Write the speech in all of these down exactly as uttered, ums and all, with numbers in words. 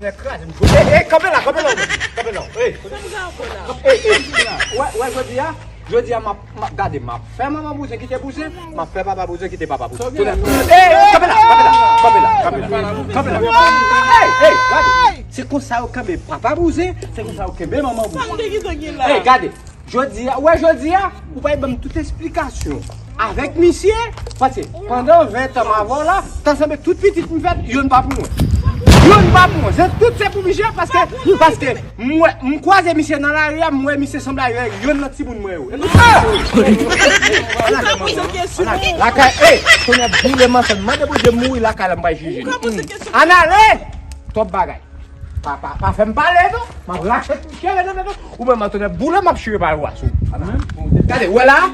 Mwen kraze m. Ey, ey, kanpe la, kanpe la, kanpe la. Ey, ey, ey. Wè, wè, jodi a, jodi a, m ap, m ap gade, m ap fè manman bouzen kite bouzen, m ap fè papa bouzen kite papa bouzen. Ey, ey, kanpe la, kanpe la, kanpe la, kanpe la, kanpe la. Ey, ey, gade. Se konsa yo kenbe papa bouzen, se konsa yo kenbe manman bouzen. Ey, gade. Jodi a, ou wè jodi a, ou pa ban m tout esplikasyon. Avèk misye, paske pandan ven tan m avè w la, ta sanble tout pitit m fèt, youn pa pou mwen. Youn pa pou mwen. Se tout se pou misye, paske, paske m wè, m kwaze misye nan lari a, m wè misye sanble avèk youn nan timoun mwen yo. Lakay, ey, kounye a boule m ansanm, mande Bondye m mouri lakay la, m pa jije. Ann ale! Twòp bagay. Pa, pa, pa fè m pale non. M ap rache tout cheve nan tèt ou. Ou menm, Antonèt, boule m ap chire pa ou a sou. Gade, wè la.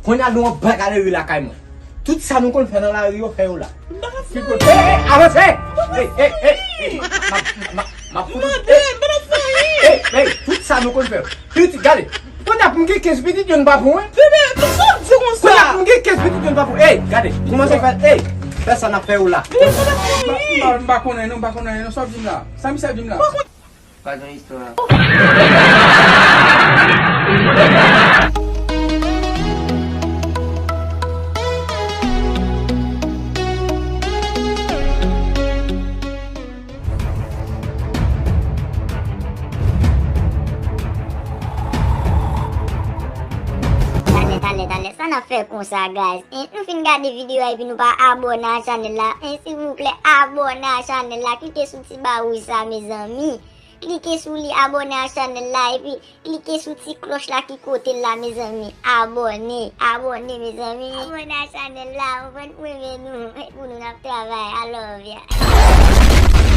Kounye a nou anba galeri lakay mwen. Tout sa nou konn fè nan lari yo, fè yo la. Ey, ey, avanse! Ey, ey, ey, ey. M ap, m ap, m ap fout. Ey, ey, tout sa nou konn fè. Pitit, gade. Kounye a pou m gen kenz pitit, youn pa pou mwen. Bebe, pou sa w di konsa? Kounye a pou m gen kenz pitit, youn pa pou mwen. Ey, gade, kòmanse fè, ey, fè sa n ap fè yo la. Bebe, pou sa w di? M pa, m pa, m pa konnen non, m pa konnen non, sa w di m la. Sa misye ap di m la? Pa gen istwa. Talè, talè, talè, sa n ap fè konsa, guys? En, nou fin gade videyo a epi nou pa abòne a chanèl la. En, silvouplè, abòne a chanèl la. Klike sou ti ba wouj sa, mezanmi. Klike sou li, abòne a chanèl la, epi klike sou ti klòch la ki kote l la, mezanmi. Abòne, abòne, mezanmi. Abòne a chanèl la, ou konprann, pou renmen nou, pou nou n ap travay. I love ya.